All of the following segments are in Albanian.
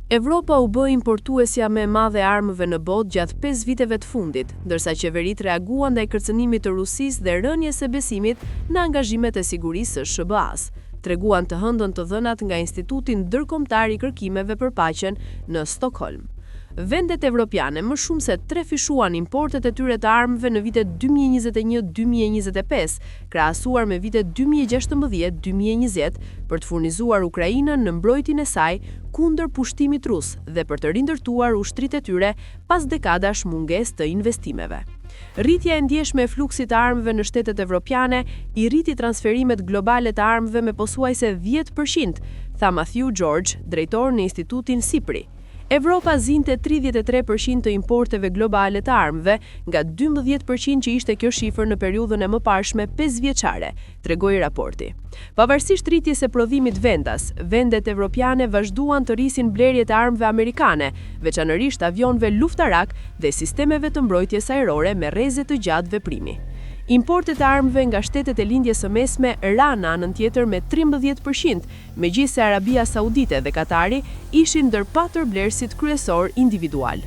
Evropa u bë importuesja më e madhe e armëve në botë gjatë pesë viteve të fundit, ndërsa qeveritë reaguan ndaj kërcënimit të Rusisë dhe rënies së besimit në angazhimet e sigurisë së SHBA-së, treguan të hëndën të dhënat nga Instituti Ndërkombëtar i Kërkimeve për Paqen në Stokholm. Vendet evropiane më shumë se trefishuan importet e tyre të armëve në vitet 2021-2025, krahasuar me vitet 2016-2020, për të furnizuar Ukrainën në mbrojtjen e saj kundër pushtimit rus dhe për të rindërtuar ushtritë e tyre pas dekadash mungesë të investimeve. Rritja e ndjeshme e fluksit të armëve në shtetet evropiane i rriti transferimet globale të armëve me pothuajse 10%, tha Matthew George, drejtor në Institutin SIPRI. Evropa zinte 33% të importeve globale të armëve, nga 12% që ishte kjo shifër në periudhën e mëparshme 5 vjeçare, tregoi raporti. Pavarësisht rritjes së prodhimit vendas, vendet evropiane vazhduan të rrisin blerjet e armëve amerikane, veçanërisht avionëve luftarak dhe sistemeve të mbrojtjes ajrore me rreze të gjatë veprimi. Importet e armëve nga shtetet e Lindjes së Mesme ranë në anën tjetër me 13%, megjithëse Arabia Saudite dhe Katari ishin ndër patër blerësit kryesor individual.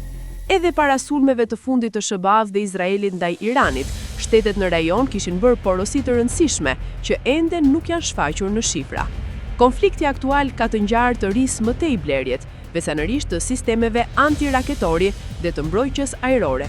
Edhe para sulmeve të fundit të SHBA-së dhe Izraelit ndaj Iranit, shtetet në rajon kishin bërë porosi të rëndësishme që ende nuk janë shfaqur në shifra. Konflikti aktual ka të ngjarë të rrisë më tej blerjet, veçanërisht të sistemeve antiraketori dhe të mbrojtjes ajrore.